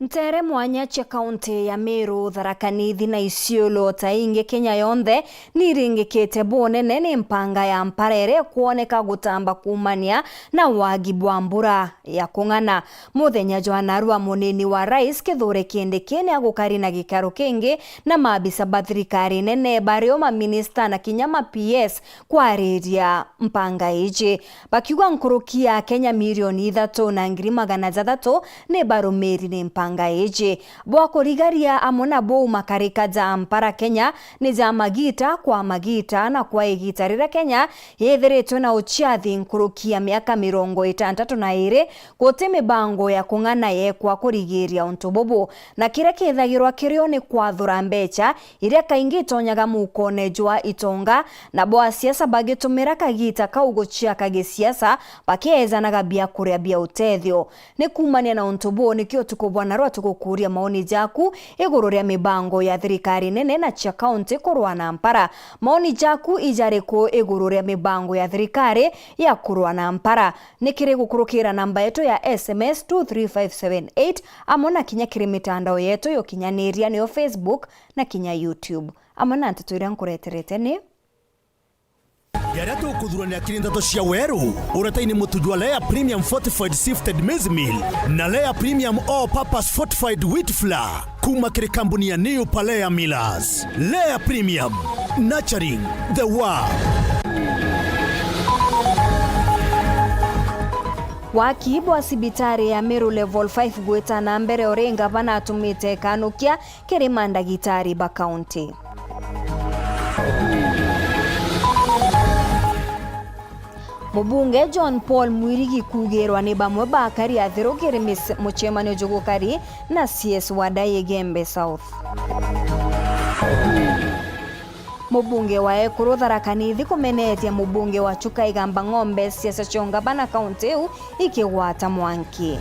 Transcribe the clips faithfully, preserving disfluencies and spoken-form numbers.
Nteere mwanya cia kaunti ya Meru, Tharaka Nithi na Isiolo ta ingi Kenya yonthe niringikite bunene ni mpanga ya mpara iria ikwoneka gutamba kuumania na wagi bwa mbura ya kung'ana. Muthenya jwa narua, munini wa rais Kithure Kindiki ni agukari na gikaro kingi na maabisa ba thirikari nene, bario maminista na kinya ma P S kwariria mpanga iji, bakiuga nkuruki ya Kenya milioni ithatu na ngiri magana jathatu ni barumiri ni mpanga iji. Bwa kurigaria amwe na buu, makarika ja Ampara Kenya ni ja magita kwa magita, na kwa igita riria Kenya yithiritwe na uciathi nkuruki ya miaka mirongo itantatu na iri, guti mibango ya kung'ana yekwa kurigiria untu bubu, na kiria kithagirwa kirio ni kwathura mbecha iria kaingi itonyaga mukone jwa itonga, nabo asiasa bagitumira kagita kau guciaka gisiasa, bakiejanaga biakuria bia utethio. Ni kuumania na untu buu, nikio utuku bwa narua tugukuria maoni jaku iguru ria mibango ya thirikari nene na cia kaunti kurwa na mpara. Maoni jaku ijariku iguru ria mibango ya thirikari ya kurwa na mpara? Ni kiri gukurukira namba yetu ya S M S two three five seven eight, amwe na kinya kiri mitandao yetu ya ukinyaniria, niyo Facebook na kinya YouTube, amwe na nteto iria nkureterete ni. Jaria tukuthurania kiri nteto cia weru, uretaini mutu jwa Lea Premium Fortified Sifted Maize Meal na Lea Premium All Purpose Fortified Wheat Flour, kuma kiri kambuni ya New Palea Millers. Lea Premium, nurturing the world. Waki bwa cibitari ya Meru Level five gwita na mbere uri ngavana atumite ikanukia kiri mandagitari ba kaunti. Mubunge John Paul Mwirigi kuugirwa ni bamwe ba akari athiru kiri mis-, mucemanio jugukari na C S wa Dai Igembe South. Mubunge wa ekuru Tharaka Nithi kumeneetia mubunge wa Chuka Igamba Ng'ombe, siasa cia ungavana kaunti iu ikigwata mwanki.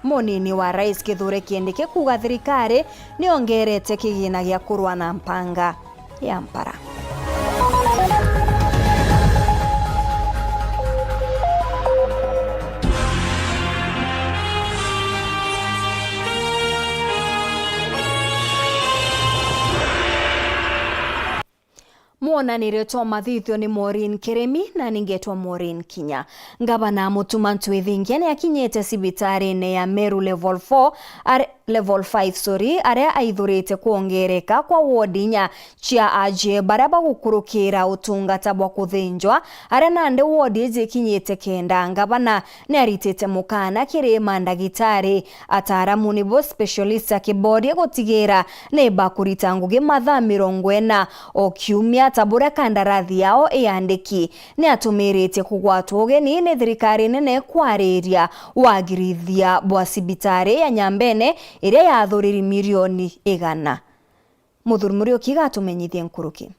Munini wa rais Kithure Kindiki kuuga thirikari niongerete kigina gia kurwa na mpanga ya mpara. Mwonanirio twa mathithio ni Maureen Kirimi, na ningetwa Maureen Kinya. Ngavana Mutuma Ntwithingia ni akinyite cibitarine ya Meru Level four, are-, Level five, sorry, aria aithurite kwongereka kwa wodi inya cia ajie baria bagukurukira utungata bwa kuthinjwa, aria nandi wodi iji ikinyite kenda. Ngavana ni aritite mukana kiri mandagitari, ataaramu nibo specialist a kibodi gutigira ni bakurita ngugi mathaa mirongo ina o kiumia, ta buria kandarathi yao iyandiki. Ni atumiritie kugwatwa ugeni ni thirikari nene kwariria wagirithia bwa cibitari ya Nyambene iria yathuriri milioni igana. Muthuri Muriuki gatumenyithie nkuruki.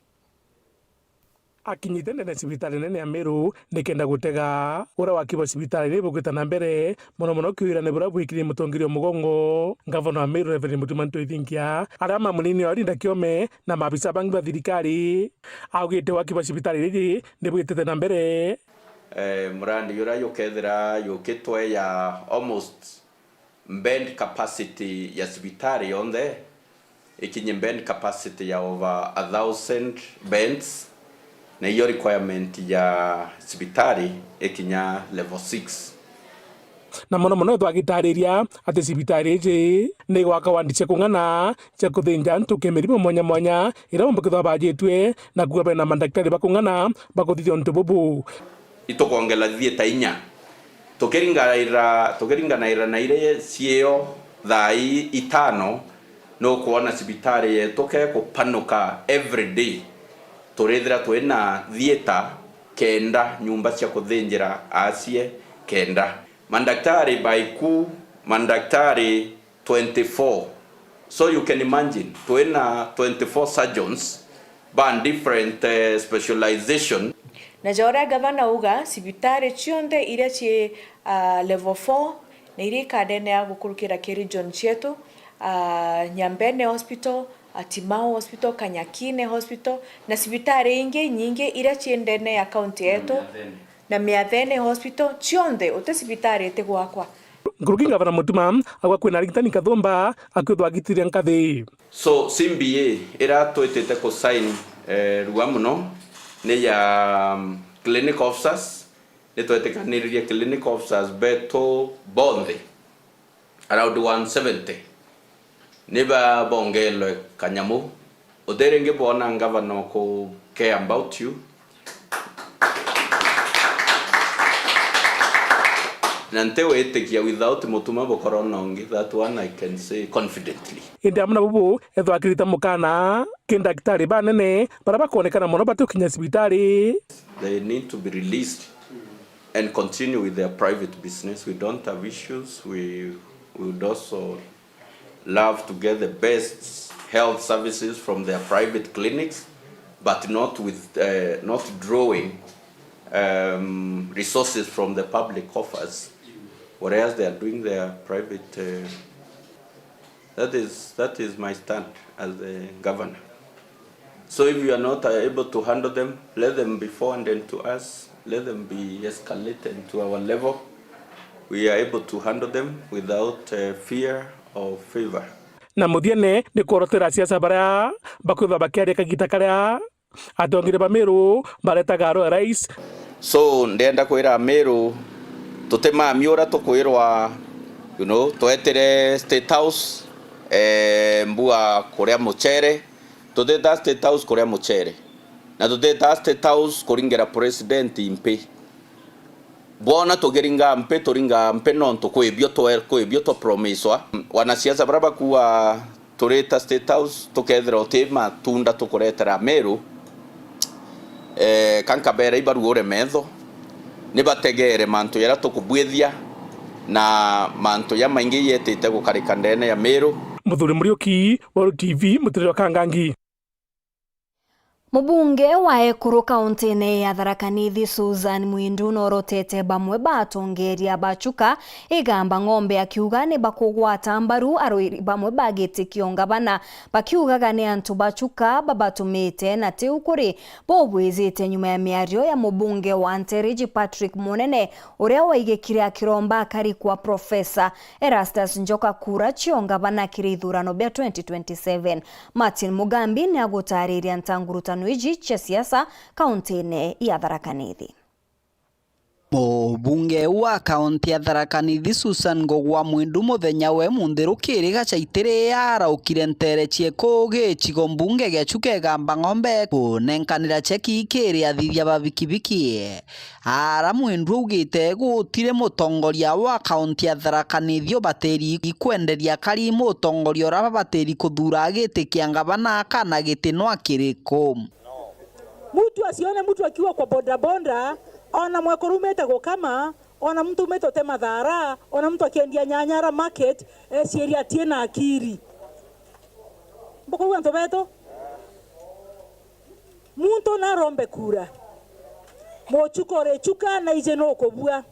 Akinyite ndene ya cibitari nene ya Meru nikenda gutega uria waki bwa cibitari iri bugwita na mbere, mono mono kiwirane buria bwikirie mutongeria o mugongo, ngavana wa Meru Reverend Mutuma Ntwithingia, aria ma munini wa Linda Kiome na maabisa bangi ba thirikari. Augite waki bwa cibitari riri ni bwitite na mbere. Eh, murandi uria yukethira yukitwe ya almost bed capacity ya cibitari yonthe ikinye bed capacity ya over a thousand beds, na iyo requirement ya cibitari ikinya level six. Na mono mono twagitariria ati cibitari iji ni gwaka wandi cia kung'ana cia kuthinja antu ki mirimo mwanya mwanya iria boomba kwithirwa bajitue, na kuuga bena mandaktari ba kung'ana ba kuthithia untu bubu. Itukwongela thieta inya. Tukiringanaira, tukiringanaira na iria ciio thaa ii itano, nukwona cibitari yetu ke kupanuka every day. Turithira twina thieta kenda, nyumba cia kuthinjira aacie kenda. Mandaktari baiku, mandaktari twenty-four. So you can imagine, twina twenty-four surgeons ba different, eh, specialization. Na ja uria gavana auga, cibitari cionthe iria cii, ah, level four na iria ikadenea gukurukira ki region cietu, ah, Nyambene Hospital, ah, Timau Hospital, Kanyakine Hospital, na cibitari ingi nyingi iria cii ndene ya kaunti yetu. Na Miathene Hospital cionthe uti cibitari iti gwakwa. Nkuruki Ngavana Mutuma auga kwina arigitani kathumba akwithwa agitire nkathi. So C B A ira twitite ku sign eh, rua muno ni ya um, clinic officers. Ni twetikaniririe clinic officers betu bonthe around one seventy ni babongelwe kanyamu. Uti ringi bwona ngavana ku care about you. Na nti witikia without Mutuma bukorwo na ungi, that one I can say confidently. Indi amwe na bubu ethwa akirita mukana ki ndagitari banene bara bakonekana mono bati gukinya cibitari. They need to be released and continue with their private business. We don't have issues. We would also love to get the best health services from their private clinics, but not with uh, not drawing um, resources from the public coffers, whereas they are doing their private. Uh, that is that is my stand as the governor. So if you are not uh, able to handle them, let them be forwarded to us, let them be escalated to our level. We are able to handle them without uh, fear or favor. Na muthiene ni kworotera asiasa baria bakwithwa bakiaria kagita karia atongeria ba Meru baretaga Royal Rice. So ndenda kwira Meru tutimami uria tukwirwa you know, twetire State House eh, mbua kuria mucere. Tutita State House kuria mucere na tutita State House kuringira president mpi. Bwona tukiringa mpi, turinga mpi nontu kwibio twe kwibio twa promiswa. Wanasiasa bara bakua turita State House tukethira uti matunda tukuretera Meru. Eh, ka nkabera ibaruure metho ni bategeere mantu jaria tukubwithia na mantu jamaingi jetite gukarika ndene ya Meru. Muthuri Muriuki, Weru T V, Mutiriro Kangangi. Mubunge wa ekuru kauntine ya Tharaka Nithi Susan Mwindu norotete bamwe ba atongeria ba Chuka Igamba Ng'ombe akiuga ni bakugwata mbaru arwiri bamwe ba giti kio ngavana, bakiugaga ni antu ba Chuka babatumite na tiu kuri bobwizite nyuma ya miario ya mubunge wa Ntereji Patrick Munene uria waigikire akiromba akari kwa Profesa Erastus Njoka kura cio ngavana kiri ithurano bia twenty twenty-seven. Martin Mugambi ni agutaariria ntangurutano iji cia siasa kauntine ya Tharaka Nithi. Mubunge wa kaunti ya Tharaka Nithi Susan Ngugwa Mwindu muthenya we munthi rukiri gacaitiri araukire ntere cieku gicigo mbunge gia Chuka Igamba Ng'ombe kunenkanira cheki kiri athithia ba bikibiki. Ara Mwindu augite gutiri mutongoria wa kaunti ya Tharaka Nithi ubatiri kwenderia kari mutongoria uria babatiri kuthura giti kia ngavana kana giti nwa kiriku. Mtu asione mtu akiwa kwa bodaboda, ona mwekuru umite gukama, ona mtu umite utema thara, ona mtu akiendia nyanya ara market, ecirie atie na akiri. Mbukuigua antu betu? Muntu narombe kura. Muchuka uri Chuka na iji nukubua.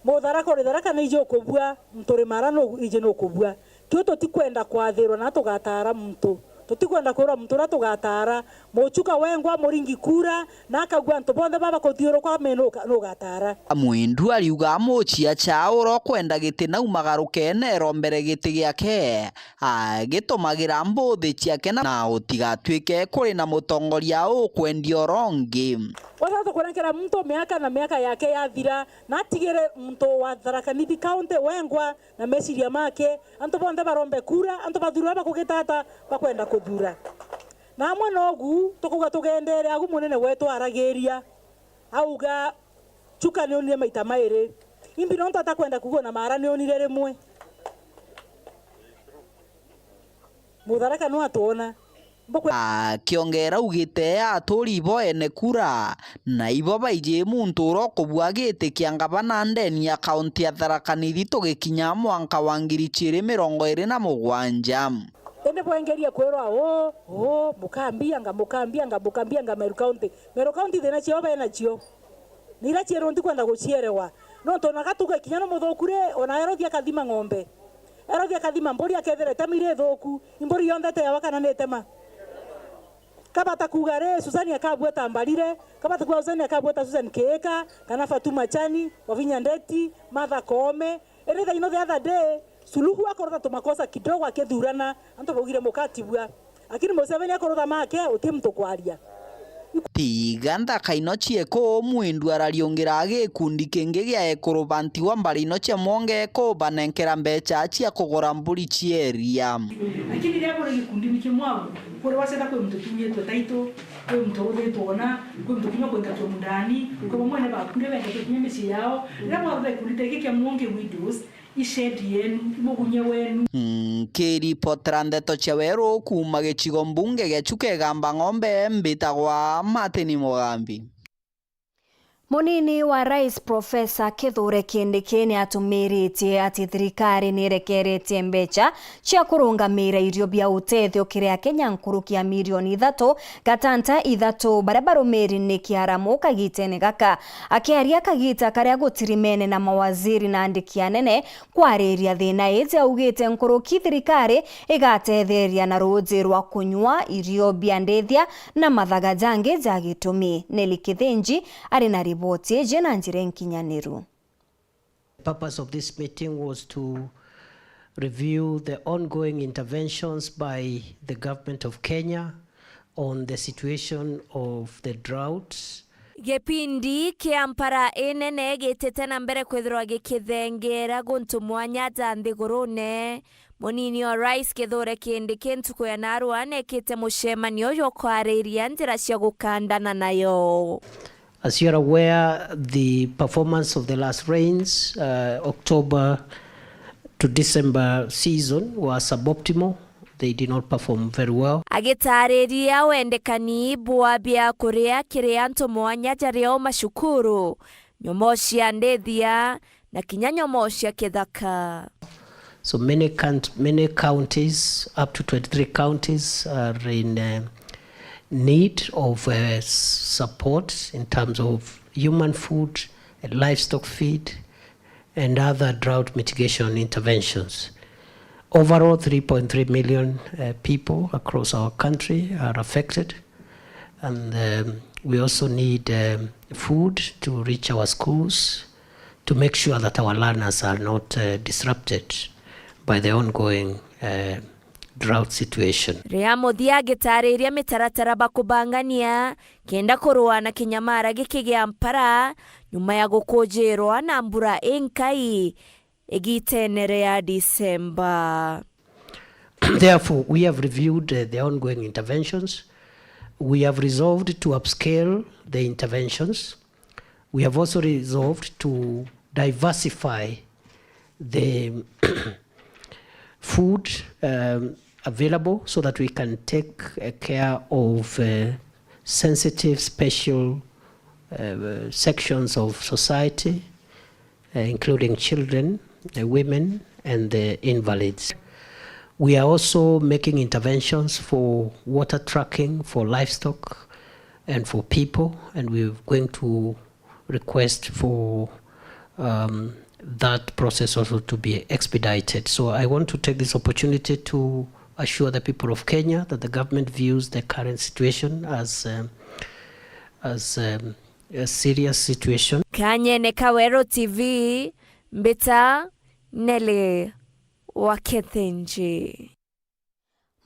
Mutharaka uri Tharaka na iji ukubua. Muntu uri Mara nu-, iji nukubua. Kiu tutikwenda kwathirwa na tugataara muntu. Tutikwenda kwirwa muntu uria tugataara. Muchuka wengwa muringi kura, na akagua antu bonthe baba kuthiurukwa me nuga-, nugataara. Mwindu ariuga muchia cha uria ukwenda giti naumaga rukene rombere giti giake. Agitumagira mbuthi ciake na, na utigatuike kuri na mutongoria ukwendia urongi. Watho tukurenkera muntu miaka na miaka yake yathira, na atigire muntu wa Tharaka Nithi County wengwa na meciria make, antu bonthe barombe kura, antu bathurwa bakugitata bakwenda kuthura. Na amwe nogu tukuga tugendere agu munene wetu aragiria, auga, Chuka nionire maita mairi. Imbi nontu atakwenda kuga ona Mara nionire rimwe. Mutharaka no atwona. Mbukwe- Akiongera augite aturi ibo ene kura, na ibo baiji muntu uria ukubua giti kia ngavana ndeni ya kaunti ya Tharaka Nithi tugikinya mwanka wa ngiri chiiri mirongo iiri na mugwanja. Indi bwengeria kwirwa uu, uu, mukambianga, mukambianga, mukambianga Meru County. Meru County thina ciao benacio. Ni iria cierwe ntikwenda gucierewa. Nontu ona gatuga kinya ni muthuku ri, ona Erothi akathima ng'ombe. Erothi akathima mburi akethira itema iri ithuku. Imburi yonthe ite yawa kana ni itema? Kabata kuuga ri, Susani akabweta Mbarire, kabata kuuga Susani akabweta Susan Kiika, kana Fatuma Chani, Wavinya Ndeti, Martha Koome. Indi thaino the other day, Suluhu akorotha tumakosa kidogo akithurana, antu baugire mukatibua. Lakini Museveni akorotha make, uti muntu kwaria. Tiga nthaka ino cieko, mwindu arariungira gikundi kingi gia ekuru bantigwa mbari ino cia mwongeko banenkera mbeca cia kugura mburi cia iria. Lakini riria buri gikundi ni kimwe au, kuri wacetha kwi muntu tunyitwe taito, kwi muntu uthitwe ona, kwi muntu kinya kuingatwe mundani, kwi bamwe ni bakundi bengatwe kinya micii yao. Riria mwarutha gikundi ta giki kia Mwongi Widows, i shed yenu, i mugunye wenu. Nkiripotera ndeto cia weru kuuma gicigo mbunge gia Chuka Igamba Ng'ombe, mbitagwa Martin Mugambi. Munini wa Rais Profesa Kithure Kindiki ni atumiritie ati thirikari ni irekeretie mbeca cia kurungamira irio bia utethio kiri Akenya nkuruki ya milioni ithatu gatanta ithatu baria barumiri ni kiaramu kagitene gaka. Akiaria kagita karia gutirimene na mawaziri na andiki anene kwariria thina iji, augite nkuruki thirikari igatetheria na ruuji rwa kunyua, irio bia ndithia na mathaga jangi ja gitumi. Nelly Kithinji ari na riboti iji na njira inkinyaniru. The purpose of this meeting was to review the ongoing interventions by the government of Kenya on the situation of the drought. Gipindi kia mpara inene gitite na mbere kwithirwa gikithengeera guntu mwanya ja nthigurune. Munini wa Rais Kithure Kindiki ntuku ya narua nekite mucemanio jwa kwariria njira cia gukandana nayo. As you are aware, the performance of the last rains, uh, October to December season, was suboptimal. They did not perform very well. Agitaariria wendekani bwa bia kuria kiri antu mwanya jaria o macukuru, nyomo cia ndithia, na kinya nyomo cia kithaka. So many count-, many counties, up to twenty-three counties, are in, uh, need of, uh, s-, support in terms of human food, livestock feed, and other drought mitigation interventions. Overall, three point three million, uh, people across our country are affected, and, um, we also need, um, food to reach our schools to make sure that our learners are not, uh, disrupted by the ongoing, uh, drought situation. Ria muthia agitaariria mitaratara bakubangania kenda kurua na kinyamara giki gia mpara nyuma ya gukujirwa na mbura inkai igitene ria December. Therefore, we have reviewed, uh, the ongoing interventions. We have resolved to upscale the interventions. We have also resolved to diversify the food, um, available so that we can take, uh, care of, uh, sensitive, special, uh, sections of society, uh, including children, uh, women, and the invalids. We are also making interventions for water trucking for livestock and for people, and we're going to request for, um, that process also to be expedited. So I want to take this opportunity to assure the people of Kenya that the government views the current situation as, um, as, um, a serious situation. Kanyene ka Weru T V, mbita Nelly wa Kethenji.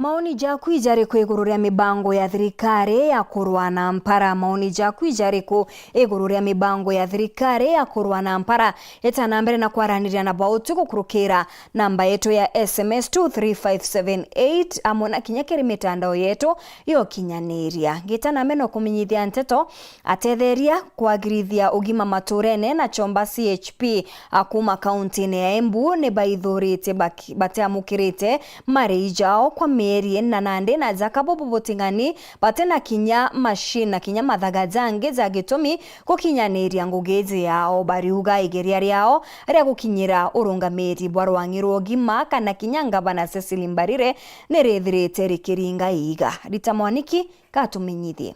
Maoni jaku ijariku iguru ria mibango ya thirikari ya kurua na mpara? Maoni jaku ijariku iguru ria mibango ya thirikari ya kurua na mpara? Eta na mbere na kwaraniria na bautu gukurukira namba yetu ya S M S two three five seven eight, amwe na kinya kiri mitandao yetu ya ukinyaniria. Ngita na mbere na kumenyithia nteto, atetheria kwagirithia ugima maturene na chomba C H P a kuma kauntine ya Embu ni baithurite baki-, batiamukirite marihi jao kwa mieri ina nandi na jaka bobo buting'ani bati na kinya machine na kinya mathaga jangi ja gitumi gukinyaniria ngugi iji yao. Bariuga igeria riao ria gukinyira urungamiri bwa rwang'i rwa ugima kana kinya ngavana Cecily Mbarire ni rithirite rikiringa iiga. Rita Mwaniki katumenyithie.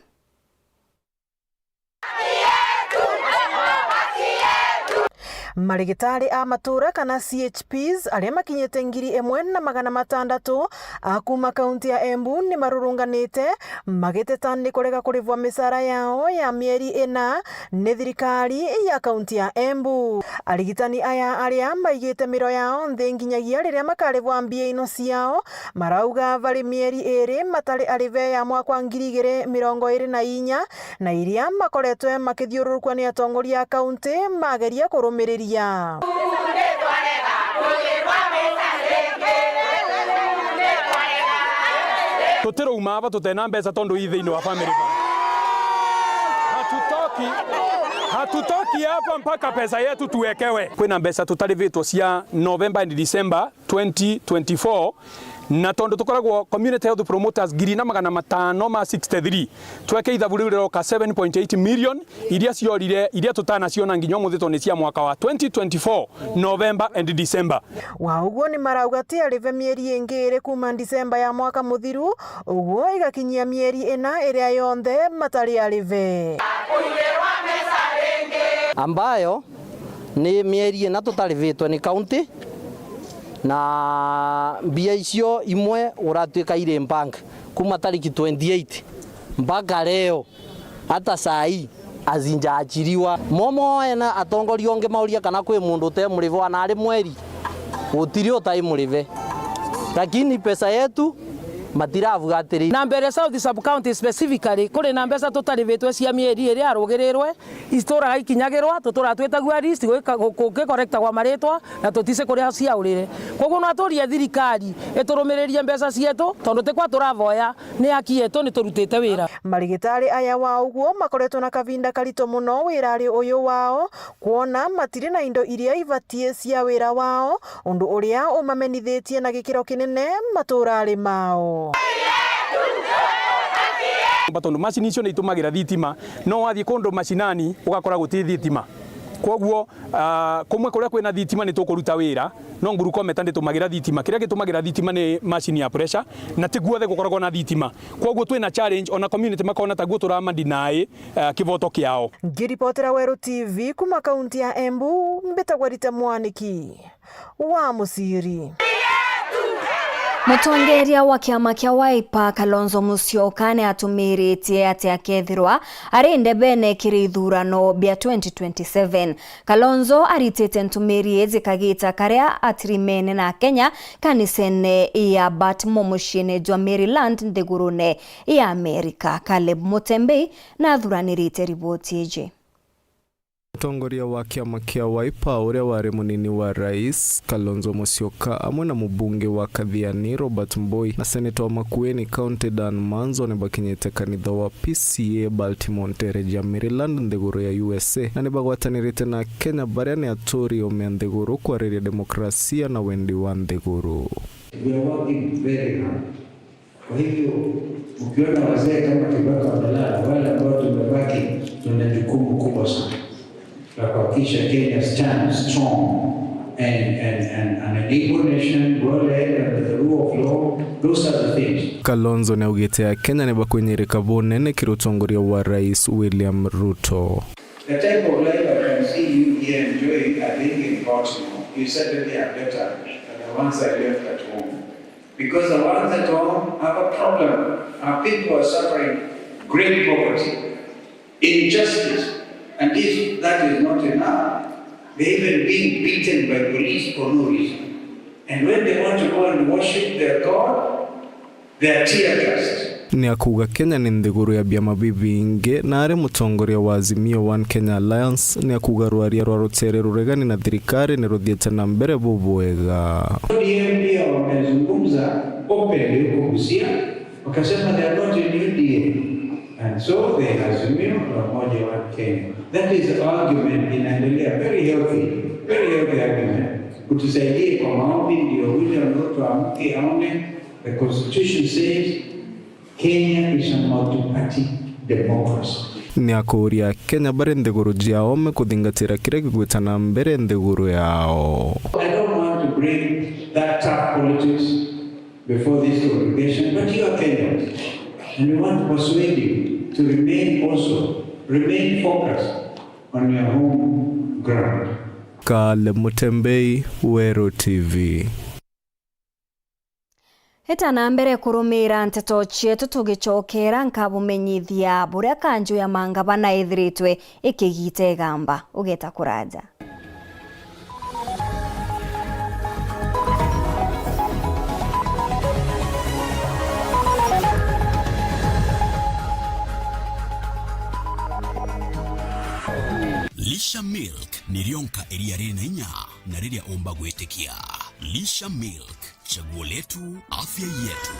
Marigitari a matura kana C H Ps aria makinyite ngiri imwe na magana matandatu a kuuma kaunti ya Embu ni marurunganite magiteta ni kurega kurivwa micara yao ya mieri ina ni thirikari ya kaunti ya Embu. Arigitani aya aria maigite miro yao nthi nginyagia riria makarivwa mbia ino ciao, marauga bari mieri iri matari arive ya mwaka wa ngiri igiri mirongo iri na inya, na iria makoretwe makithiururukua ni atongoria a kaunti mageria kurumiriria. Tutirauma aba tutena mbeca tondu i thiini wa family bank. Hatutoki, hatutoki hapa mpaka pesa yetu tuwekewe. Kwina mbeca tutarivitwe cia November and December twenty twenty-four, na tondu tukoragwo community health promoters ngiri na magana matano ma sixty-three, tweke ithabu riu riroka seven point eight million, iria ciorire, iria tutanaciona nginya umuthi tondu ni cia mwaka wa twenty twenty-four, November and December. Wa uguo ni marauga ti arive mieri ingi iri kuuma December ya mwaka muthiru, uguo igakinyia mieri ina iria yonthe matari arive. Ambayo ni mieri ina tutarivitwe ni kaunti, na mbia icio imwe uratuika iri bank kuma tariki twenty-eight mpaka leo, hata saa hii hazijaachiliwa. Momo ena atongoria onge mauria kana kwi mundu utemurive, ona ari mweri gutiri utaimurive, lakini pesa yetu matirabuatiri. Na Mbeere South Sub County specifically, kuri na mbeca tutarivitwe cia mieri iria yarugirirwe, ituraga ikinyagirwa, tuturaga twitagua list, gwika-, gu-, gukikorektagwa maritwa, na tutisi kuria ciaurire. Koguo no aturie thirikari iturumiririe mbeca cietu, tondu tikwa turavoya, ni haki yetu, ni turutite wira. Marigitari aya wa uguo makoretwe na kavinda karito muno wirari uyu wao, kwona matiri na indo iria ibatie cia wira wao, undu uria umamenithitie na gikiro kinene maturari mao. Tondu macini icio ni itumagira thitima, no wathii kundu macinani ugakora guti thitima. Kwoguo, ah, kumwe kuria kwina thitima ni tukuruta wira, no ngurukometa nditumagira thitima. Kiria gitumagira thitima ni macini ya pressure, na ti guothe gukoragwa na thitima. Kwoguo twina challenge, ona community makona taguo turamadinai, ah, kivoto kiao. Ngiripotera Weru T V kuma kaunti ya Embu, mbitagwa Rita Mwaniki wa Muciri. Mutongeria wa kiama kia Wiper, Kalonzo Musyoka, ni atumiritie ati akethirwa ari ndebene kiri ithurano bia twenty twenty-seven. Kalonzo aritite ntumiri iji kagita karia atirimene na Kenya kanisene ya Baltimore muciine jwa Maryland nthigurune ya Amerika. Caleb Mutembei nathuranirite riboti iji. Mutongoria wa kiama kia Wiper, uria wari munini wa rais, Kalonzo Musyoka, amwe na mubunge wa Kathiani, Robert Mboi, na seneta wa Makueni County, Dan Manzo, ni bakinyite kanitha wa P C A Baltimore, nteere ja Maryland, nthiguru ya U S A, na ni bagwatanirite na Akenya baria ni aturi ome a nthiguru kwariria demokrasia na wendi wa nthiguru. We are working very hard. Kwa hivyo, ukiona wazee kama Kibaki wamelala, wale ambao tumebaki, tuna jukumu kubwa sana la kuhakikisha Kenya stands strong and, and, and, and an equal nation, well led under the rule of law. Those are the things. Kalonzo ni augite Akenya ni bakwinyirika bunene kiri utongoria wa Rais William Ruto. The type of life I can see you here enjoying, I think in Baltimore, you certainly are better than the ones I left at home. Because the ones at home have a problem. Our people are suffering great poverty, injustice, and if that is not enough, they're even being beaten by police for no reason. And when they want to go and worship their God, they are tear gassed. Ni akuuga Kenya ni nthiguru ya biama bibingi, na ari mutongoria wa Azimio One Kenya Alliance, ni akuuga rwaria rwa rutere ruregani na thirikari ni ruthiite na mbere bubwega. O D M pia wamezungumza openly huko Busia, wakasema they are not in U D A. And so they Azimio na Umoja One Kenya. That is argument inaendelea, very healthy, very healthy argument. Utusaidie kwa maombi ndio William Ruto amke aone the constitution says Kenya is a multi-party democracy. Ni akuuria Akenya bari nthiguru cia ome kuthingatira kiria gigwita na mbere nthiguru yao. I don't want to bring that tough politics before this congregation, but you are Kenyans, and we want to persuade you to remain also, remain focused on your home ground. Kale Mutembei, Weru T V. Ita na mbere kurumira nteto cietu, tugicokera nkabumenyithia buria kanju ya mangabana ithiritwe ikigita igamba. Ugeta kuraja. Lisha Milk ni rionka iria riri na inya na riria umba gwitikia. Lisha Milk, chaguo letu, afya yetu.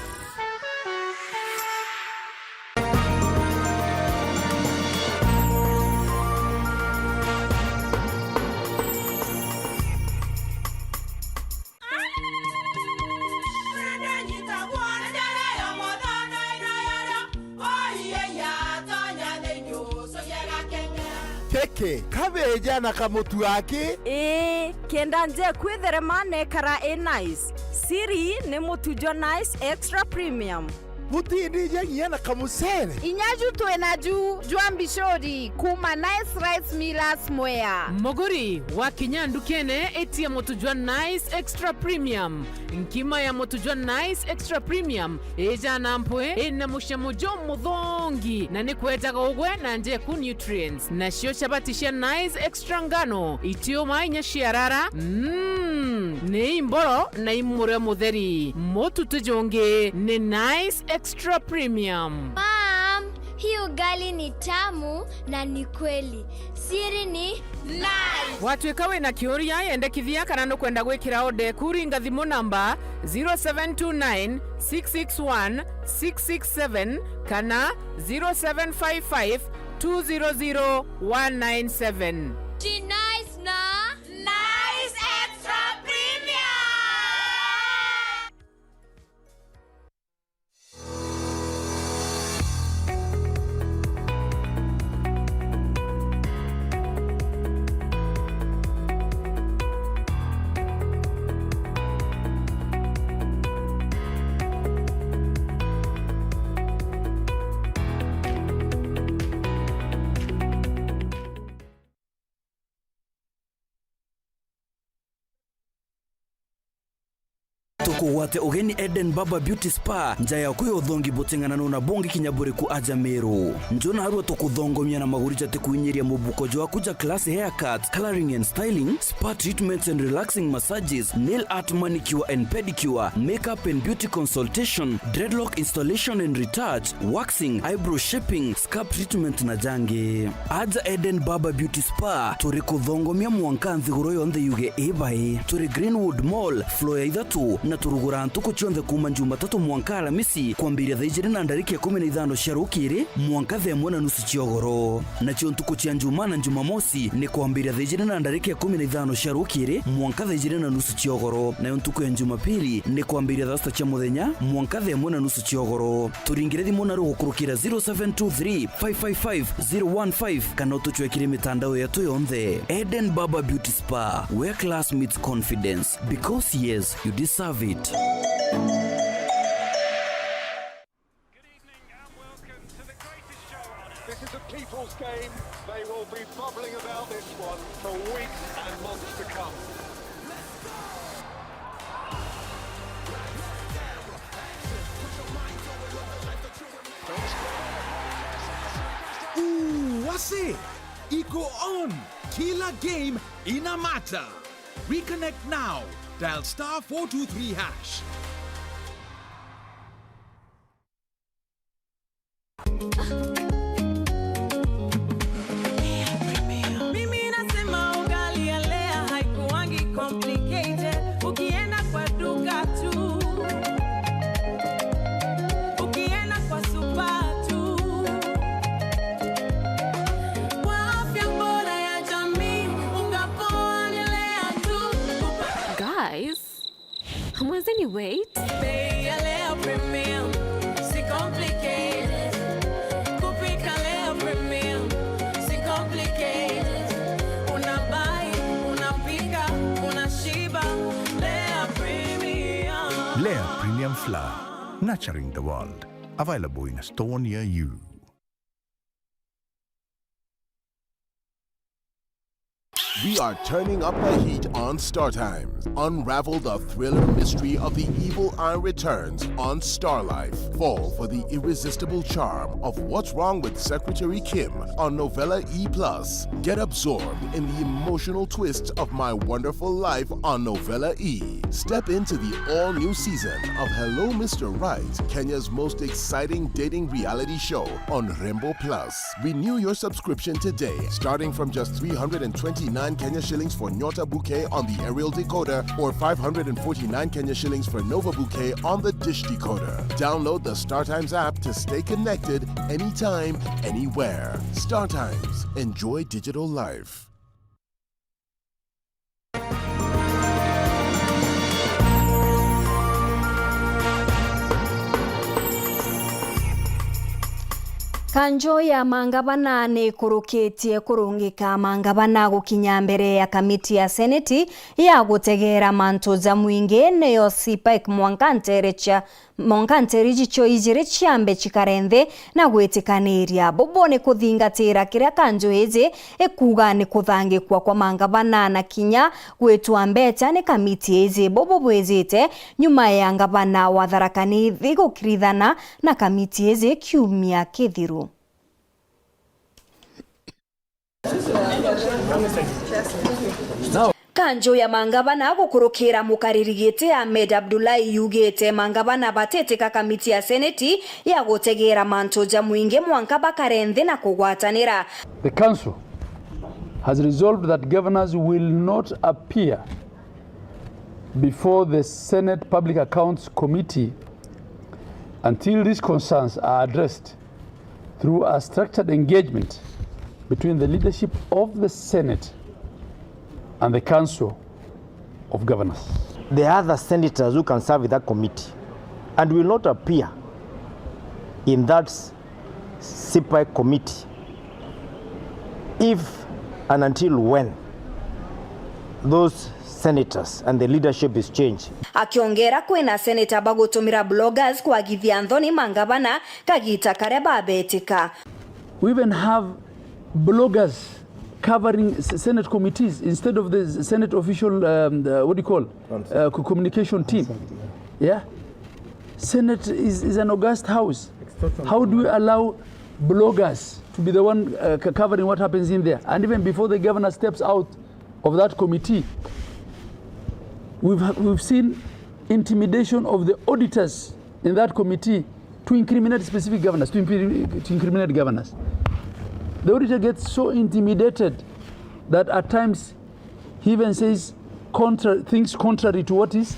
Kiki, kabeja na kamutu aki? Ii, kenda nje kwitherema nekara i nice. Siri ni mutu jwa Nice Extra Premium. Butindija nginya na kamucere. Inya ju twina ju jwa mbicuri kuma Nice Rice Millers Mwea. Muguri, wakinya ndukene, itia mutu jwa Nice Extra Premium. Nkima ya mutu jwa Nice Extra Premium ijana mpwi, ina mucamo jumuthongi, na ni kwejaga ugwe na njeku nutrients. Nacio chabati cia Nice Extra ngano itiuma inya ciarara, mm, ni imboro na imurio mutheri. Mutu ti jungi, ni Nice Extra Premium. Mom, hii ugali ni tamu na ni kweli. Siri ni Nice. Watwika wina kiuria, yendekithia kana nukwenda gwikira order eku, ringa thimu namba zero seven two nine, six six one, six six seven kana zero seven five five, two zero zero, one nine seven. Ji Nice na Nice Extra Premium. Tukugwate ugeni Eden Barber Beauty Spa, nja yaku ya uthongi buting'ananu na bungi kinya buriku aja Meru. Nju narua tukuthongomia na maguri jatikuinyiria mubuko jwaku ja class haircuts, colouring and styling, spa treatments and relaxing massages, nail art, manicure and pedicure, makeup and beauty consultation, dreadlock installation and retouch, waxing, eyebrow shaping, scalp treatment na jangi. Aja Eden Barber Beauty Spa, turi kuthongomia mwanka nthiguru yonthe yuge ibai. Turi Greenwood Mall, floor ya ithatu, na turuguraa ntuku cionthe kuuma Jumatatu mwanka Aramisi, kwambiria thaa ijiri na ndarika ikumi na ithano cia rukiri mwanka thaa imwe na nusu cia ugoro. Nacio ntuku cia Njumaa na Jumamosi ni kwambiria thaa ijiri na ndarika ikumi na ithano cia rukiri mwanka thaa ijiri na nusu cia ugoro, nayo ntuku ya Jumapili ni kwambiria thaa sita cia muthenya mwanka thaa imwe na nusu cia ugoro. Turingire thimu naru gukurukira zero seven two three, five five five, zero one five kana utucwekire mitandao yetu yonthe. Eden Barber Beauty Spa, where class meets confidence. Because yes, you deserve it. Good evening and welcome to the greatest show on earth. This is a people's game. They will be bubbling about this one for weeks and months to come. Ooh, wase! Iko on! Kila game ina matter. Reconnect now. Dial star four two three hash. Mimi nasema ugali ya Lea haikuangi complicated. Ukienda kwa duka tu, ukienda kwa supa tu, kwa afya bora ya jamii, unga poa ni Lea tu. Guys, hamwezeni wait? Bei ya Lea Premium, si complicated. Kupika Lea Premium, si complicated. Una buy, unapika, unashiba. Lea Premium. Lea Premium Flour, nurturing the world. Available in a store near you. We are turning up the heat on Star Times. Unravel the thriller mystery of The Evil Eye Returns on Star Life. Fall for the irresistible charm of What's Wrong with Secretary Kim on Novella E plus. Get absorbed in the emotional twists of My Wonderful Life on Novella E. Step into the all-new season of Hello Mister Right, Kenya's most exciting dating reality show on Rembo Plus. Renew your subscription today, starting from just three hundred and twenty-nine Kenya shillings for Nyota Bouquet on the aerial decoder or five hundred and forty-nine Kenya shillings for Nova Bouquet on the dish decoder. Download the StarTimes app to stay connected anytime, anywhere. StarTimes. Enjoy digital life. Kanjo ya mangavana ni ikurukitie kurungika mangavana gukinya mbere ya kamiti ya seneti ya gutegeera mantu ja mwingi, niyo CPEC, mwanka nteere cia Mwanka nteere icio ijiri ciambe cikare nthi na gwitikaniria. Bubu ni kuthingatira kiria kanju iji ikuuga ni kuthangikua kwa mangavana na kinya gwitwa mbecha ni kamiti iji. Bubu bwijite nyuma ya ngavana wa Tharaka Nithi gukirithana na kamiti iji kiumia kithiru. Kanju ya mangavana gukurukira mukariri giti Ahmed Abdullahi yugite mangavana batitika kamiti ya seneti ya gutegeera mantu ja mwingi mwanka bakare nthi na kugwatanira. The council has resolved that governors will not appear before the Senate Public Accounts Committee until these concerns are addressed through a structured engagement between the leadership of the Senate and the Council of Governors. There are other senators who can serve in that committee and will not appear in that CPEC committee if and until when those senators and the leadership is changed. Akiongera, kwina senator bagutumira bloggers kwagithia nthoni mangavana kagita karia babetika. We even have bloggers covering s-, Senate committees instead of the Senate official, um, the, what do you call, uh, co-, communication team. Yeah. Senate is, is an august house. How do we allow bloggers to be the one, uh, c-, covering what happens in there? And even before the governor steps out of that committee, we've, we've seen intimidation of the auditors in that committee to incriminate specific governors, to, impre-, to incriminate governors. The auditor gets so intimidated that at times he even says contra-, things contrary to what is,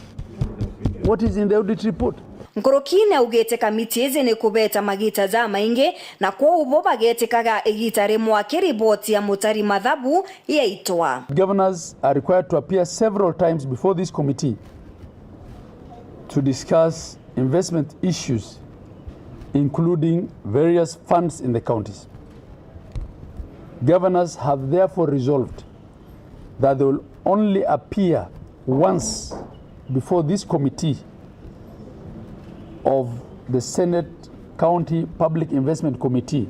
what is in the audit report. Nkuruki ni augite kamiti iji ni kubeta magita jamaingi, na kwou bo bagetikaga igita rimwe aki riboti ya mutari mathabu yaitwa. Governors are required to appear several times before this committee to discuss investment issues, including various funds in the counties. Governors have therefore resolved that they will only appear once before this committee of the Senate County Public Investment Committee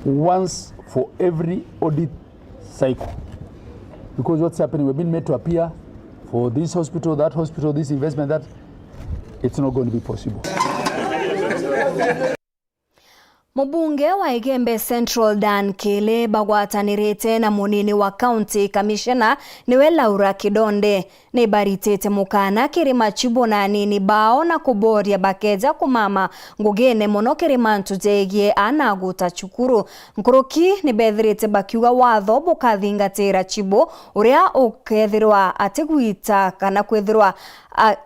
once for every audit cycle. Because what's happening, we've been made to appear for this hospital, that hospital, this investment, that, it's not going to be possible. Mubunge wa Igembe Central Dan Kili bagwatanirite na munini wa County Commissioner niwe Laura Kidonde. Nibaritite mukana kiri machibu na anini bao na kuboria bakeja kumama ngugine mono kiri mantu jegie aana guta cukuru. Nkuruki nibethirite bakiuga watho bukathingatira chibu uria ukethirwa atigwita kana kwithirwa a-,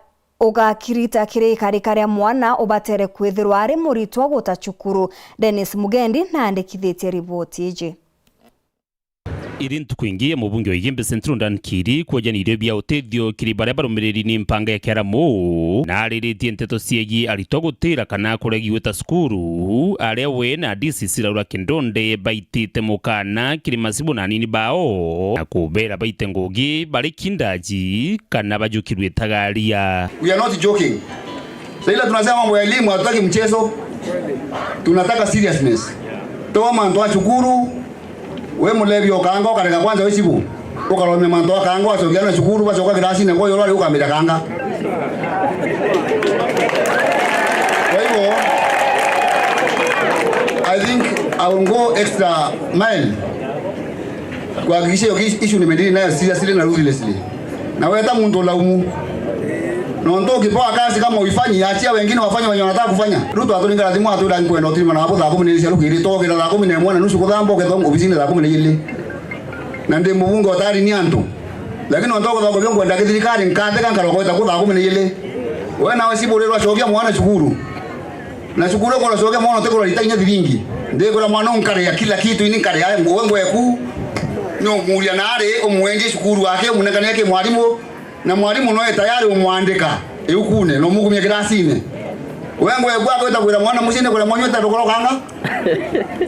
ugakirita kiri ikarika ria mwana ubatere kwithirwa ari muritwa guta cukuru. Dennis Mugendi naandikithitie riboti iji. Iri ntuku ingi ya mubunge wa Igembe Central Dan Kili kwejanirio bia utethio kiri baria barumiriri ni mpanga ya Kiaramu, na ariritie nteto ciegii aritwa gutira kana kuregi gwita cukuru, aria we na D C C Laura Kindonde baitite mukana kiri machibu na anini bao, na kubera baite ngugi bari kindaji kana bajukirwe tagaria. We are not joking. Sasa ile tunasema mambo ya elimu, hatutaki mchezo. Tunataka seriousness. Toa mantu a cukuru, We mulevi o kaanga ukarega kwanja wi cibu. Ukaromia mantu a kaanga wacokia na cukuru, bacoka kirasine kwa yoro ari ukamira kaanga. Kwa hivyo, I think I will go extra mile kuhakikisha hiyo issue nimedili nayo seriously na ruthlessly. Na weta muntu ulaumu. Nontu ukipewa kazi kama uifanyi, achia wengine wafanye wenye wanataka kufanya. Ruto aturinga lazima atwira nkwenda utirima na hapo thaa kumi na ile cia rukiri, tokira thaa kumi na imwe na nusu kuthamba, ukethwa obisini thaa kumi na ile. Na ndi mubunge utari ni antu. Lakini nontu ukethwa ngobio nkwenda kithirikari, nkatheka nkarogweta ku thaa kumi na ile. We nawe cibu urirwa cokia mwana cukuru. Na cukuru ukoracokia mwana utikura rita inya thiringi. Ndikwira mwana unkaria kila kitu, ini nkaria nguo ngweku. Ni umuria nari, umwenje cukuru wake, umunengania ki mwarimu. Na mwarimu noe tayari umwandika iukune, na umukumia kirasine. We ngweku akwita kwira mwana mucii ni kuria mwanyu utarukoroka anga?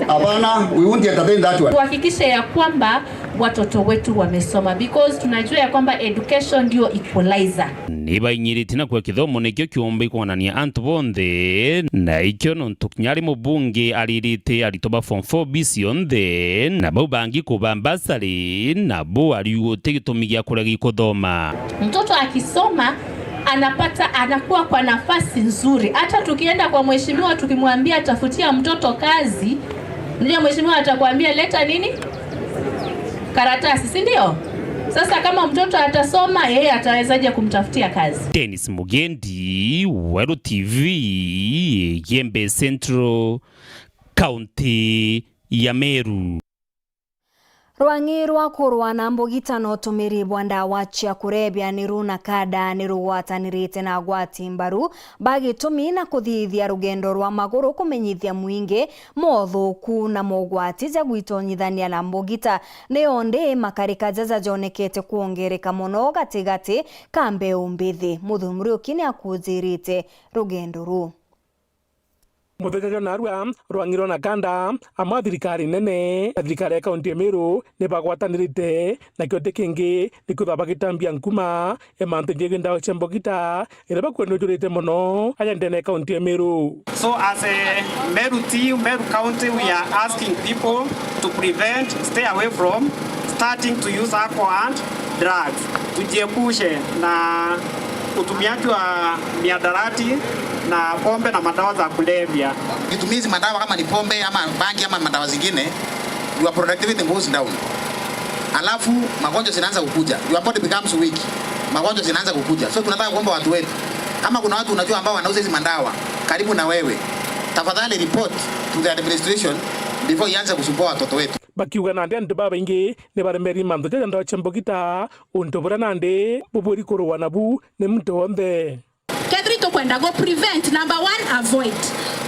Hapana, we won't entertain that one. Tuhakikishe ya kwamba watoto wetu wamesoma, because tunajua ya kwamba education ndio equalizer. Ni bainyirite na kuga kithomo nikio kiumba ikwonania antu bonthe, na ikio nontu kinya ari mubunge aririte aritwa ba form four B cionthe, na bau bangi kuba mbasari, na bo ariuga uti gitumi gia kurega ikuthoma. Mtoto akisoma, anapata, anakuwa kwa nafasi nzuri. Hata tukienda kwa mheshimiwa tukimwambia tafutia mtoto kazi, unajua mheshimiwa atakwambia leta nini? Karatasi, si ndio? Sasa kama mtoto atasoma, yeye atawezaje kumtafutia kazi? Dennis Mugendi, Weru T V, Igembe Central, County ya Meru. Rwang'i rwa kurwa na mbugita na utumiri bwa ndawa cia kurebia ni runa kada ni rugwatanirite na agwati mbaru ba gitumi na kuthithia rugendo rwa maguru kumenyithia mwingi mothuku na mogwati ja gwitonyithania na mbugita. Ni ondi makarika jaja jonekete kwongereka mono gatigati ka mbeu mbithi. Muthuri Muriuki ni akujirite rugendo ruu. Muthenya jwa narua, Rwang'i rwa Nakanda, amwe a thirikari nene na thirikari ya kaunti ya Meru ni bagwatanirite, nakio ti kingi ni kwithwa bagitambia nkuma ya mantu jegie ndawa cia mbugita iria bakwenda ijurite mono aja ndene ya kaunti ya Meru. So as a Meru team, Meru County, we are asking people to prevent, stay away from starting to use alcohol and drugs. Tujiepushe na utumiaji wa miadarati na pombe na madawa za kulevya. Ukitumia hizi madawa kama ni pombe ama bangi ama madawa zingine, your productivity goes down. Alafu magonjwa zinaanza kukuja. Your body becomes weak. Magonjwa zinaanza kukuja. So tunataka kuomba watu wetu, kama kuna watu unajua ambao wanauza hizi madawa karibu na wewe, tafadhali report to the administration before ianze kusumbua watoto wetu. Bakiuga nandi antu babaingi ni baremeri mantu jaja ndawa cia mbugita, untu buria nandi bubwiri kurua nabu ni muntu wonthe. Kethira itukwenda gu prevent, number one, avoid.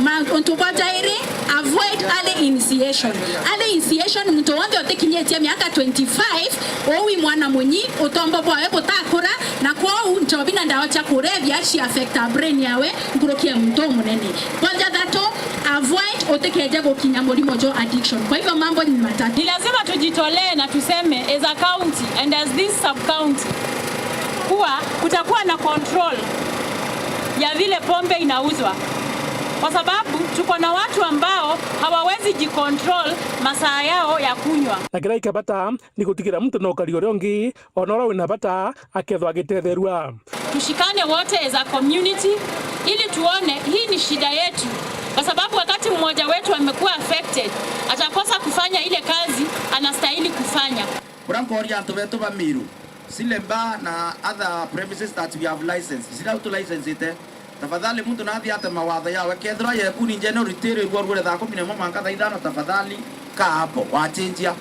Ma-, untu bwa jairi, avoid early initiation. Early initiation, muntu wonthe utikinyitie miaka twenty-five, uu wi mwana munyi, utombo bwawe butakura, na kwou njobi na ndawa cia kurebia ci affect brain yawe nkuruki ya muntu umunene. Bwa jathatu, avoid utikeje gukinya murimo jo addiction. Kwa hivyo mambo ni matatu. Ni lazima tujitolee na tuseme as a county and as this sub county kuwa kutakuwa na control ya vile pombe inauzwa, kwa sababu tuko na watu ambao hawawezi jicontrol masaa yao ya kunywa. Na kiria ikabata ni gutigira muntu na ukari uria ungi, ona uria wina bata, akethwa agitetherua. Tushikane wote as a community ili tuone hii ni shida yetu, kwa sababu wakati mmoja wetu amekuwa affected, atakosa kufanya ile kazi anastahili kufanya. Buria nkoria antu betu ba Meru, Sile Bar na other premises that we have licensed, sila utu licensite, tafadhali muntu nathi ate mawatho yawe, kethirwa yekuni njene rutiri rwa rugure thaa kumi na imwe mwanka thaa ithano, tafadhali kaa hapo, wachenjia.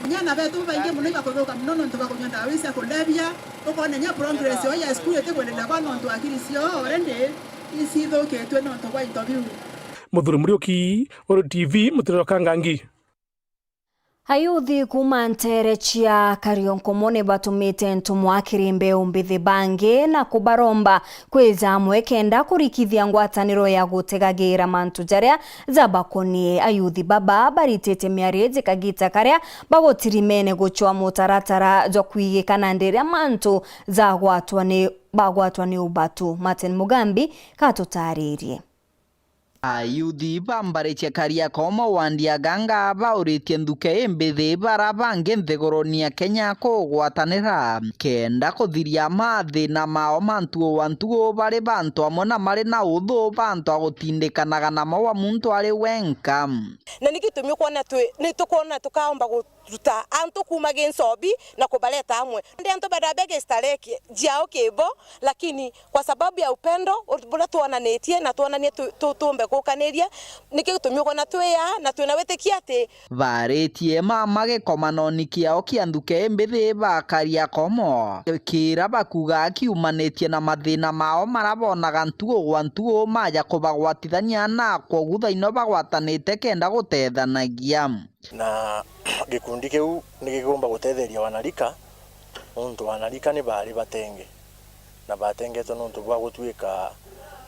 Nyana betu baingi muno ibakuthuka muno nontu bwa kunywa ndawa ici cia kulevya. Ukona nya progress yao ya school itikwendelea kwa nontu akili ciao already icithukitue nontu bwa into biu. Muthuri Muriuki, Uru T V, Mutiriro Kangangi. Ayuthi kuuma nteere cia Kariokhomo ni batumite ntumwa kiri mbeu mbithi bangi na kubaromba kwija amwe kenda kurikithia ngwataniro ya gutegagira mantu jaria jabakonie. Ayuthi baba baritite miario iji kagita karia bagutirimene gucwa mutaratara jwa kwigika nandi riria mantu jagwatwa ni, bagwatwa ni ubatu. Martin Mugambi katutaririe. Ayuthi ba mbari cia Kariakoo, Mawandi, Aganga bauritie nthuke imbithi bara bangi nthiguruni ya Kenya kugwatanira kenda kuthiria mathina mao ma ntugu wa ntugu bari bantu amwe na mari na uthu bantu a gutindikanaga namo wa muntu ari wenka. Na ni gitumi ukwona twi-, ni tukwona tukaomba gu-, ruta antu kuuma gi nchobi na kubareta amwe. Ndi antu benda bege stareki jiao kibo, lakini kwa sababu ya upendo buria twonanitie na twonanie tu-, tu-, tuumbe gukaniria, nikio gitumi ukwona twi aa na twina witikia ati. Baritie mama gikomanoni kiao kia nthuke imbithi ba Kariakoo, kira bakuga kiumanitie na mathina mao mara bonaga ntugu gwa ntugu maja kubagwatithania na kwogu thaino bagwatanite kenda gutethanagia. Na gikundi kiu ni gigomba gutetheria wanarika, nontu wanarika ni baari batenge, na batengetwe nontu bwa gutuika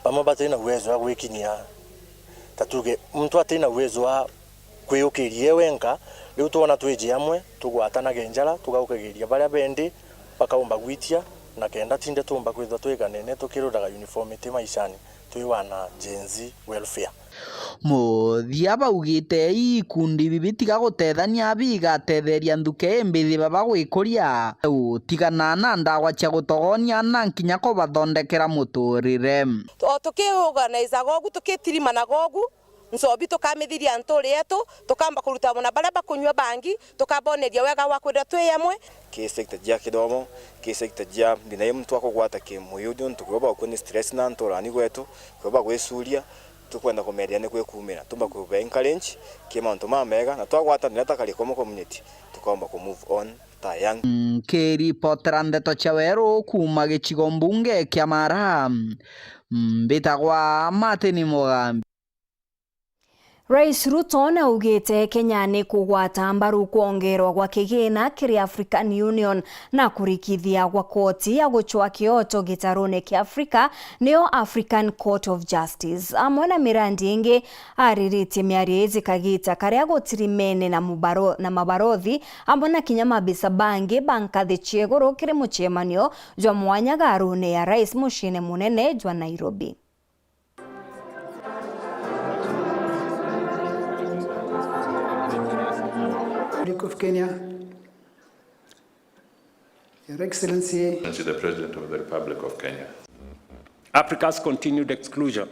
bamwe bati na uwezo wa gwikinyia. Ta tuge, muntu ati na uwezo wa kwiukiria e wenka, riu twona twiji amwe, tugwatanage njara, tugaukagiria baria bendi, bakaumba gwitia, na kenda tinde tuumba kwithwa twiganene tukiruraga uniformity maishani, twi wana Gen Z welfare. Muthia baugite ii ikundi ibi bitiga gutethania bigatetheria nthuke imbithi baba gwikuria, gutigana na ndawa cia gutogonia na nkinya kubathondekera muturire. O tukiorganizaga ugu, tukitirimanaga ugu, nchobi tukamithiria nturi yetu, tukamba kuruta amwe na baria bakunyua bangi, tukaboneria wega wa kwithirwa twi amwe. Ki sector jia kithomo, ki sector jia thina i muntu akugwata kimwiri, nontu kwibo bagukua ni stress na nturani gwetu, kwibo bagwicuria, tukwenda kumeria ni kwi kuumira, tumba kuba encourage ki mauntu mamega, na twagwata thina ta Kariakoo community, tukaumba ku move on ta young. Nkiripotera ndeto cia weru kuuma gicigo mbunge kia Mara, mbitagwa Martin Mugambi. Rais Ruto naugite Kenya ni kugwata mbaru kwongerwa gwa kigina kiri African Union na kurikithia gwa koti ya gucwa kioto gitarune kia Afrika, niyo African Court of Justice. Amwe na mirandi ingi, ariritie miario iji kagita karia gutirimene na mubaro-, na mabarothi, amwe na kinya mabisa bangi ba nkathi cia iguru kiri mucemanio jwa mwanya garune ya Rais muciine munene jwa Nairobi. Republic of Kenya, Your Excellency. Excellency, the President of the Republic of Kenya. Africa's continued exclusion,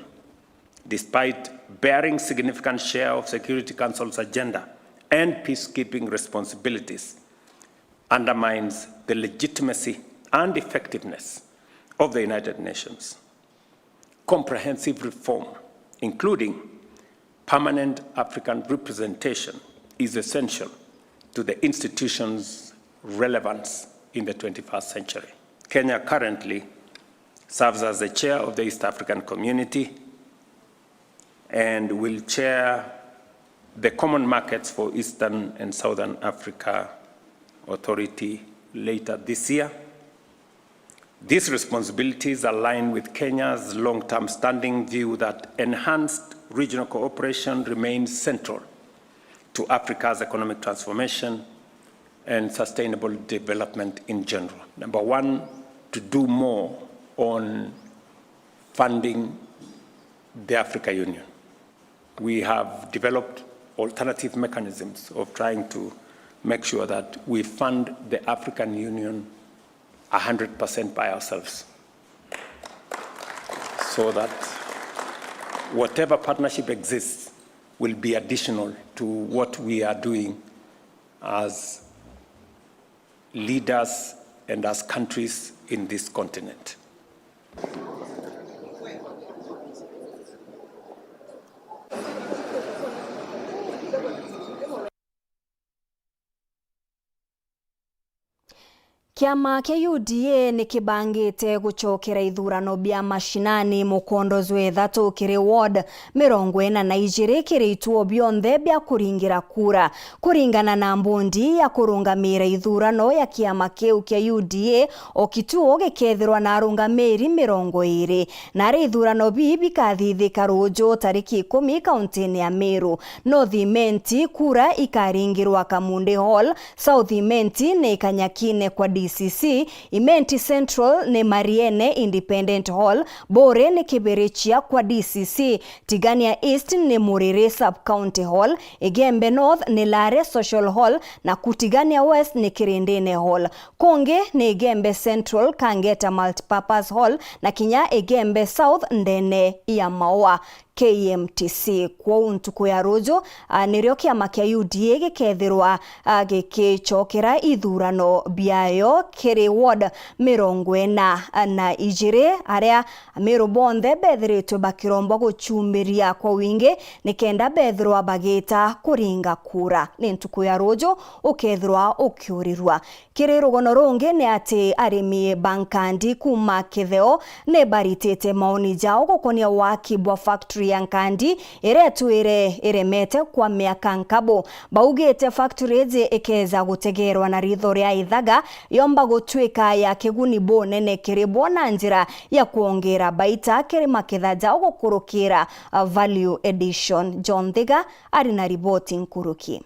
despite bearing significant share of Security Council's agenda and peacekeeping responsibilities, undermines the legitimacy and effectiveness of the United Nations. Comprehensive reform, including permanent African representation, is essential to the institution's relevance in the twenty-first century. Kenya currently serves as the chair of the East African Community and will chair the Common Markets for Eastern and Southern Africa Authority later this year. These responsibilities align with Kenya's long-term standing view that enhanced regional cooperation remains central to Africa's economic transformation and sustainable development in general. Number one, to do more on funding the Africa Union. We have developed alternative mechanisms of trying to make sure that we fund the African Union a hundred percent by ourselves, so that whatever partnership exists will be additional to what we are doing as leaders and as countries in this continent. Kiama kia U D A ni kibangite gucokera ithurano bia mashinani mukondo jwa ithatu kiri ward mirongo ina na ijiri kiri ituo bionthe bia kuringira kura. Kuringana na mbundi ya kurungamira ithurano ya kiama kiu kia U D A, o kituo gikethirwa na arungamiri mirongo iri. Nari ithurano bii bikathithika ruuju tariki ikumi kauntini ya Meru. North Imenti, kura ikaringirwa Kamundi Hall, South Imenti ni Kanyakine kwa D C C, Imenti Central ni Mariene Independent Hall, Buri ni Kibirichia kwa D C C, Tigania East ni Muriri Sub County Hall, Igembe North ni Lare Social Hall, na ku Tigania West ni Kirindine Hall. Kungi ni Igembe Central, Kangeta Multipurpose Hall, na kinya Igembe South ndene ya Maua. K M T C. Kwou ntuku ya ruju, a, nirio kiama kia U D A gikethirwa, a, gikicokera ithurano biayo kiri ward mirongo ina na ijiri, aria Amiru bonthe bethiritwe bakirombwa guchumbiria kwa wingi nikenda bethirwa bagita kuringa kura. Ni ntuku ya ruju ukethirwa ukiurirua. Kiri rugono rungi ni ati arimi ba nkandi kuuma Kitheo ni baritite maoni jao gukonia waki bwa factory ya nkandi iria itwire iremete kwa miaka nkabu. Baugite factory iji ikeeja gutegeerwa na ritho ria ithaga, yomba gutwika ya kiguni bunene kiri bo na njira ya kwongera baita kiri maketha jao gukurukira, uh, value addition. John Thiga ari na riboti nkuruki.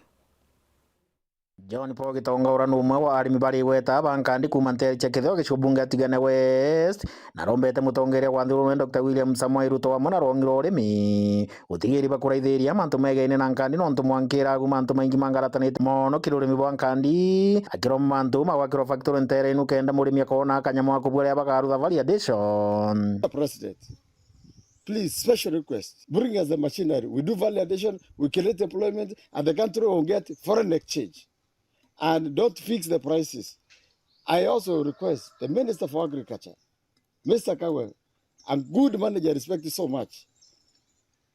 John Paul Gitonga uria ni umwe wa arimi bari igweta ba nkandi kuuma nteere cia Kitheo gicigo bunge ya Tigania West, na arombete mutongeria wa nthiguru Doctor William Samoei Ruto amwe na rwongi rwa urimi gutigiri bakuraithiria mantu megeine na nkandi, nontu mwanka iragu mantu maingi mangaratanite mono kiri urimi bwa nkandi, akiromba mantu ma gwakirwa factory nteere inu kenda murimi akona akanya mwa kubua riria bakarutha value addition. President, please, special request, bring us the machinery. We do value addition, we create employment, and the country will get foreign exchange. And don't fix the prices. I also request the Minister for Agriculture, Mister Kagwe, a good manager I respect so much,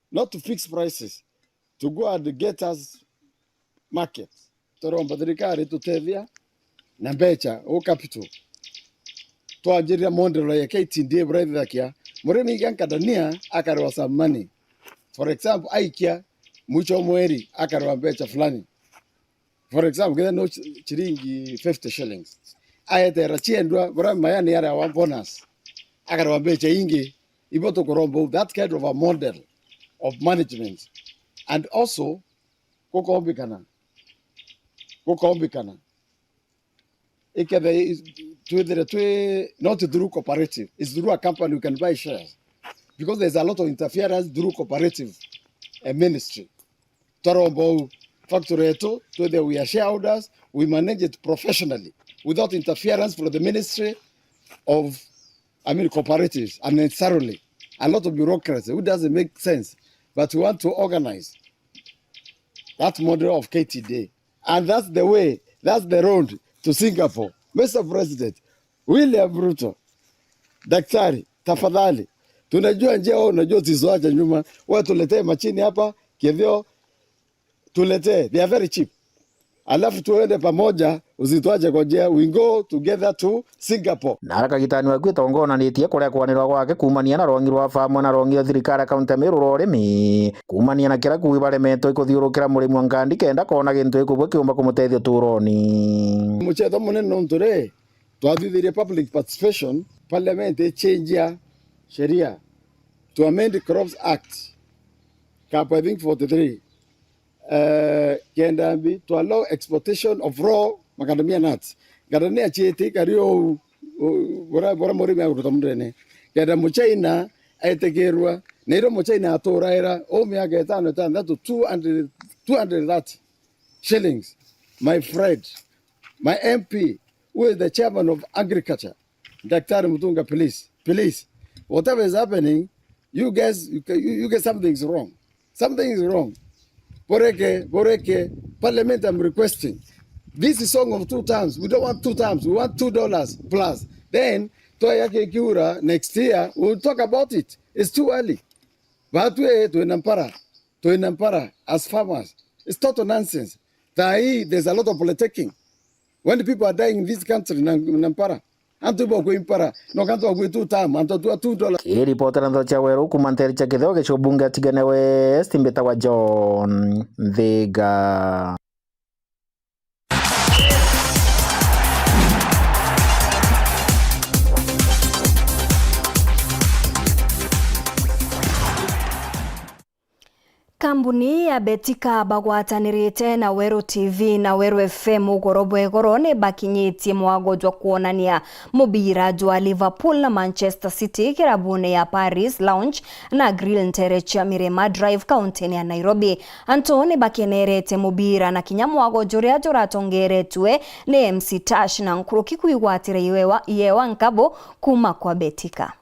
not to fix prices, to go and get us market. Turomba thirikari tutethia na mbecha, o capital. Twanjirira model ya K T D A buraithakia. Murimi iga nkadania akarwa some money. For example, aikia mwisho wa mweri akarwa mbecha fulani. For example, kethira no chi-, chiringi fifty shillings. Aetera chiendwa, bura mayani aria wa bonus. Akarwa mbecha ingi, ibo tukuromba u, that kind of a model of management. And also, gukombikana. Gukombikana. Ikethe is-, twithire twi, not through cooperative, it's through a company we can buy shares. Because there's a lot of interference through cooperative, eh, ministry. Twaromba u factory yetu, twithire we are shareholders, we manage it professionally, without interference from the Ministry of, I mean, Cooperatives unnecessarily. A lot of bureaucracy, which doesn't make sense. But we want to organize that model of K T D A. And that's the way, that's the road to Singapore. Mister President, William Ruto, daktari, tafadhali, tunajua njia, wewe unajua, usituache nyuma. Wewe tuletee machine hapa, Kithio, tuletee, they are very cheap. Alafu tuende pamoja, usituache kwa njia, we go together to Singapore. Na ara kagitani waku itongonanitie kuria kwanirwa gwake kuumania na rwangi rwa famwe na rwangi rwa thirikari ya kaunti ya Meru rwa urimi, kuumania na kiria kuugi baremetwe ikuthiurukira murimi wa nkandi kenda koona gintu gikubua kiumba kumutethia uturoni. Muchetho munene nontu ri, twathithirie public participation, parliament ichenjia sheria to amend Crops Act, cap, I think, forty-three, eh, kenda mbi to allow exportation of raw macadamia nuts. Ngandania chiiti kari uu, uu, bura, bura murimi aguruta mundene. Kenda Muchina etikirwa, na irio Muchina aturaira, uu miaka itano, itantatu, two hundred, two hundred thirty shillings. My friend, my M P, who is the chairman of agriculture, Daktari Mutunga, please, please, whatever is happening, you guys, you, you, you guys, something is wrong. Something is wrong. Boreke, boreke, Parliament, I'm requesting. This is song of two terms. We don't want two terms. We want two dollars plus. Then, twaya kiura next year, we'll talk about it. It's too early. Batwe, twina mpara. Twina mpara as farmers. It's total nonsense. Thaa hii, there's a lot of politicking. When people are dying in this country, na, na mpara. Antu bokwi mpara. No kantu bokwi two term, antu tua two dollars. Kiripotera ntho cia Weru kuuma nteere cia Kitheo gicigo bunge ya Tigania West, mbitagwa John Nthiga. Kambuni ya Betika bagwatanirite na Weru T V na Weru F M ugoro bwa igoro ni bakinyitie mwago jwa kwonania mubira jwa Liverpool na Manchester City kirabune ya Paris Lounge na Grill ntere cia Mirema Drive, kauntini ya Nairobi. Antu ni bakenerete mubira na kinya mwago juria juratongeretue ni M C Tash na nkuruki kwigwatira iyewa, iyewa nkabo kuma kwa Betika.